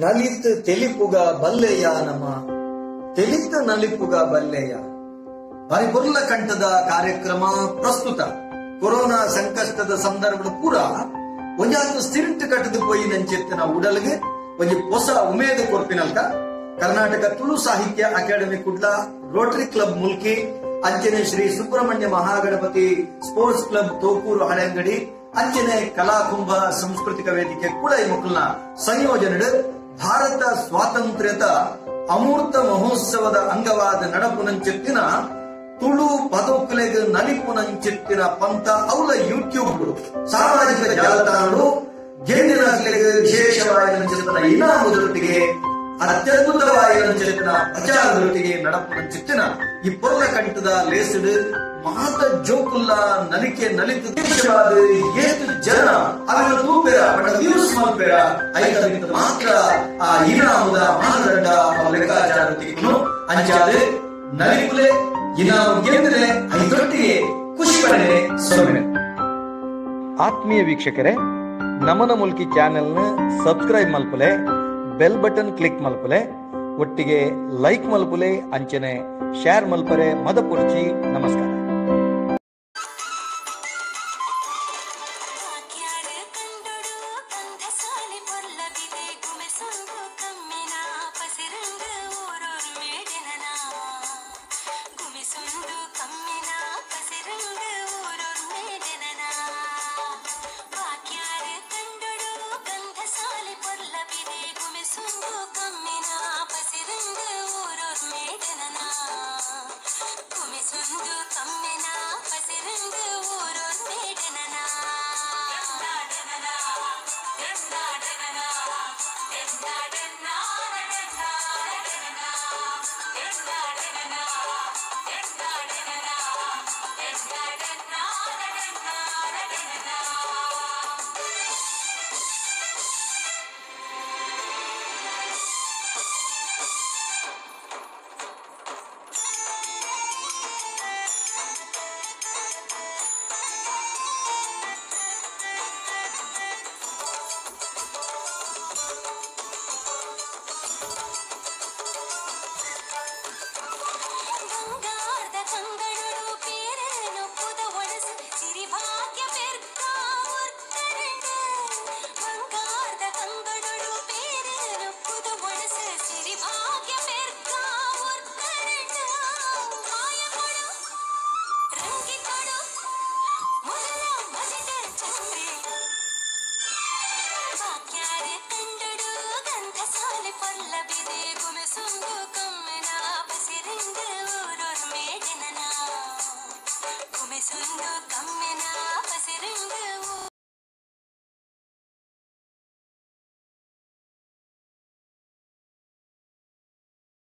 ನಲಿತ್ ತೆಲಿಪುಗ ಬಲ್ಲೆಯ ನಮ ತೆಲಿತ ನಲಿಪುಗ ಬಲ್ಲೆಯ ಬಾರಿ ಕಂಠದ ಕಾರ್ಯಕ್ರಮ ಪ್ರಸ್ತುತ ಕೊರೋನಾ ಸಂಕಷ್ಟದ ಸಂದರ್ಭದ ಪೂರ ಒಂಜಾತು ಸ್ಥಿರಂಟು ಕಟ್ಟದು ಪೋಯಿ ನಂಚೆತ್ತಿನ ಉಡಲ್ಗೆ ಒಂಜಿ ಹೊಸ ಉಮೇದು ಕೊರ್ಪಿನಲ್ಕ Karnataka Tulu Sahitya academy Kudla, rotary club Mulki, ಅಂಚನೆ ಶ್ರೀ ಸುಬ್ರಹ್ಮಣ್ಯ ಮಹಾಗಣಪತಿ ಸ್ಪೋರ್ಟ್ಸ್ ಕ್ಲಬ್ ತೋಕೂರು ಹಳೆಂಗಡಿ, ಅಂಚನೆ ಕಲಾಕುಂಭ ಸಾಂಸ್ಕೃತಿಕ ವೇದಿಕೆ ಕುಳೈ ಮುಕುಲ್ನ ಸಂಯೋಜನೆ ಭಾರತ ಸ್ವಾತಂತ್ರ್ಯದ ಅಮೂರ್ತ ಮಹೋತ್ಸವದ ಅಂಗವಾದ ನಡಪುನಂಚೆತ್ತಿನ ತುಳು ಪದೋಕ್ಲೆಗ್ ನಲಿಪುನಂಚೆತ್ತಿನ ಪಂತ ಅವಲ ಯೂಟ್ಯೂಬ್ ಸಾಮಾಜಿಕ ಜಾಲತಾಣಗಳು ಗೆಂದಿನಕ್ಲೆಗ್ ವಿಶೇಷವಾದ ನಂಚೆತ್ತಿನ ಇನಾಮುದೊಟ್ಟಿಗೆ ಅತ್ಯದ್ಭುತವಾದ ನಂಚೆತ್ತಿನ ಪ್ರಚಾರದೊಟ್ಟಿಗೆ ನಡಪುನಂಚೆತ್ತಿನ ಈ ಪೊರ್ಲ ಕಂಠದ ಲೇಸಿಡು ಮಾತ ಜೋಕುಲ್ಲ ನಲಿಕೆ ನಲಿತು ದೇಶವಾದ ಏತು ಜನ ಅವರ ತೂಪೆರ ಬಟ್ ವ್ಯೂಸ್ ಮಲ್ಪೆರ ಐತ ಮಾತ್ರ ಆ ಇನಾಮುದ ಮಾನದಂಡ ಲೆಕ್ಕಾಚಾರ ತಿಕ್ಕುನು ಅಂಚಾದ ನಲಿಪುಲೆ ಇನಾಮು ಗೆಂದರೆ ಐತೊಟ್ಟಿಗೆ ಖುಷಿ ಪಡನೆ ಸೊನ್ನೆ. ಆತ್ಮೀಯ ವೀಕ್ಷಕರೇ, ನಮನ ಮುಲ್ಕಿ ಚಾನೆಲ್ನ ಸಬ್ಸ್ಕ್ರೈಬ್ ಮಲ್ಪುಲೆ, ಬೆಲ್ ಬಟನ್ ಕ್ಲಿಕ್ ಮಲ್ಪುಲೆ, ಒಟ್ಟಿಗೆ ಲೈಕ್ ಮಲ್ಪುಲೆ, ಅಂಚನೆ ಶೇರ್ ಮಲ್ಪರೆ ಮದಪುರ್ಚಿ. ನಮಸ್ಕಾರ. ಸುಂದು ಕಮ್ಮ